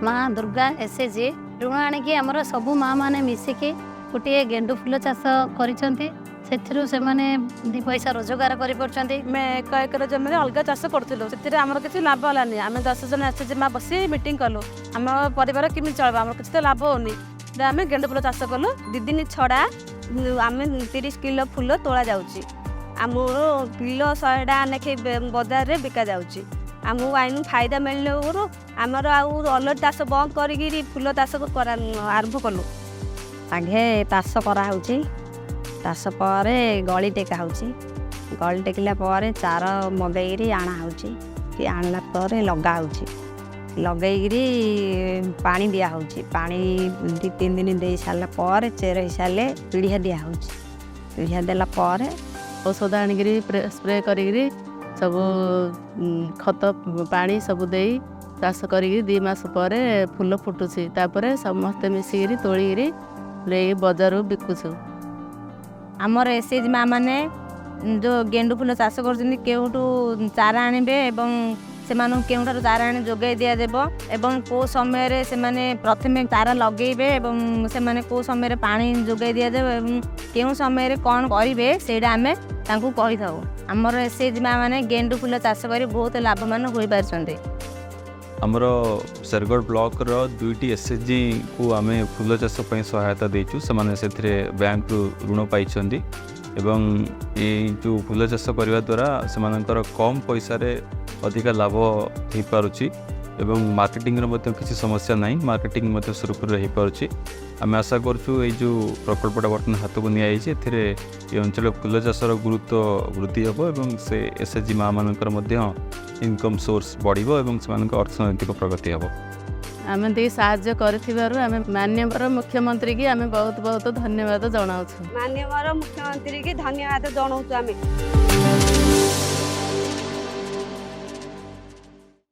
ମା ଦୁର୍ଗା ଏସ୍ଏଚ୍ଜି ଋଣ ଆଣିକି ଆମର ସବୁ ମା ମାନେ ମିଶିକି ଗୋଟିଏ ଗେଣ୍ଡୁ ଫୁଲ ଚାଷ କରିଛନ୍ତି। ସେଥିରୁ ସେମାନେ 2 ପଇସା ରୋଜଗାର କରିପାରୁଛନ୍ତି। ଆମେ 1 ଏକର ଜମିରେ ଅଲଗା ଚାଷ କରୁଥିଲୁ। ସେଥିରେ ଆମର କିଛି ଲାଭ ହେଲାନି। ଆମେ 10 ଜଣ ଏସ୍ ମା ବସି ମିଟିଂ କଲୁ, ଆମ ପରିବାର କେମିତି ଚଳିବ, ଆମର କିଛି ତ ଲାଭ ହେଉନି। ଆମେ ଗେଣ୍ଡୁ ଫୁଲ ଚାଷ କଲୁ। 2 ଦିନ ଛଡ଼ା ଆମେ 30 କିଲୋ ଫୁଲ ତୋଳା ଯାଉଛି। ଆମର କିଲୋ 100 ଟଙ୍କା ଲେଖେ ବଜାରରେ ବିକା ଯାଉଛି। ଆମକୁ ଆଇନୁ ଫାଇଦା ମିଳିଲାରୁ ଆମର ଆଉ ଅଲଗା ଚାଷ ବନ୍ଦ କରିକିରି ଫୁଲ ଚାଷ କରା ଆରମ୍ଭ କଲୁ। ଆଗେ ଚାଷ କରାହେଉଛି। ଚାଷ ପରେ ଗଳି ଟେକା ହେଉଛି। ଗଳି ଟେକିଲା ପରେ ଚାର ମଗେଇକିରି ଆଣା ହେଉଛି। ଆଣିଲା ପରେ ଲଗା ହେଉଛି। ଲଗେଇକିରି ପାଣି ଦିଆହେଉଛି। ପାଣି 2-3 ଦିନ ଦେଇ ସାରିଲା ପରେ, ଚେର ହେଇସାରିଲେ ପିଡ଼ିଆ ଦିଆହେଉଛି। ପିଡ଼ିଆ ଦେଲା ପରେ ଔଷଧ ଆଣିକିରି ସ୍ପ୍ରେ କରିକିରି, ସବୁ ଖତ ପାଣି ସବୁ ଦେଇ ଚାଷ କରିକି 2 ମାସ ପରେ ଫୁଲ ଫୁଟୁଛି। ତାପରେ ସମସ୍ତେ ମିଶିକିରି ତୋଳିକିରି ନେଇକି ବଜାରକୁ ବିକୁଛୁ। ଆମର ଏସ୍ ଏଚ୍ ମା ମାନେ ଯେଉଁ ଗେଣ୍ଡୁ ଫୁଲ ଚାଷ କରୁଛନ୍ତି, କେଉଁଠୁ ଚାରା ଆଣିବେ ଏବଂ ସେମାନଙ୍କୁ କେଉଁଠାରୁ ଚାରା ଆଣି ଯୋଗାଇ ଦିଆଯିବ ଏବଂ କେଉଁ ସମୟରେ ସେମାନେ ପ୍ରଥମେ ଚାରା ଲଗେଇବେ ଏବଂ ସେମାନେ କେଉଁ ସମୟରେ ପାଣି ଯୋଗାଇ ଦିଆଯିବ ଏବଂ କେଉଁ ସମୟରେ କ'ଣ କରିବେ, ସେଇଟା ଆମେ ତାଙ୍କୁ କହିଥାଉ। ଆମର ଏସ୍ ଏଚ୍ ମା ମାନେ ଗେଣ୍ଡୁ ଫୁଲ ଚାଷ କରି ବହୁତ ଲାଭବାନ ହୋଇପାରିଛନ୍ତି। ଆମର ଶେରଗଡ଼ ବ୍ଲକର ଦୁଇଟି ଏସ୍ଏଚ୍ଜିକୁ ଆମେ ଫୁଲ ଚାଷ ପାଇଁ ସହାୟତା ଦେଇଛୁ। ସେମାନେ ସେଥିରେ ବ୍ୟାଙ୍କରୁ ଋଣ ପାଇଛନ୍ତି ଏବଂ ଏଇ ଯେଉଁ ଫୁଲ ଚାଷ କରିବା ଦ୍ୱାରା ସେମାନଙ୍କର କମ୍ ପଇସାରେ ଅଧିକା ଲାଭ ହୋଇପାରୁଛି ଏବଂ ମାର୍କେଟିଂର ମଧ୍ୟ କିଛି ସମସ୍ୟା ନାହିଁ। ମାର୍କେଟିଂ ମଧ୍ୟ ସୁରୁଖୁରୁରେ ହୋଇପାରୁଛି। ଆମେ ଆଶା କରୁଛୁ, ଏଇ ଯେଉଁ ପ୍ରକଳ୍ପଟା ବର୍ତ୍ତମାନ ହାତକୁ ନିଆଯାଇଛି, ଏଥିରେ ଏ ଅଞ୍ଚଳ ଫୁଲ ଚାଷର ଗୁରୁତ୍ୱ ବୃଦ୍ଧି ହେବ ଏବଂ ସେ ଏସ୍ଏଚ୍ଜି ମାଆମାନଙ୍କର ମଧ୍ୟ ଇନକମ୍ ସୋର୍ସ ବଢ଼ିବ ଏବଂ ସେମାନଙ୍କ ଅର୍ଥନୈତିକ ପ୍ରଗତି ହେବ। ଆମେ ଟିକେ ସାହାଯ୍ୟ କରିଥିବାରୁ ଆମେ ମାନ୍ୟବର ମୁଖ୍ୟମନ୍ତ୍ରୀକି ଆମେ ବହୁତ ବହୁତ ଧନ୍ୟବାଦ ଜଣାଉଛୁ। ମାନ୍ୟବର ମୁଖ୍ୟମନ୍ତ୍ରୀକି ଧନ୍ୟବାଦ ଜଣାଉଛୁ ଆମେ।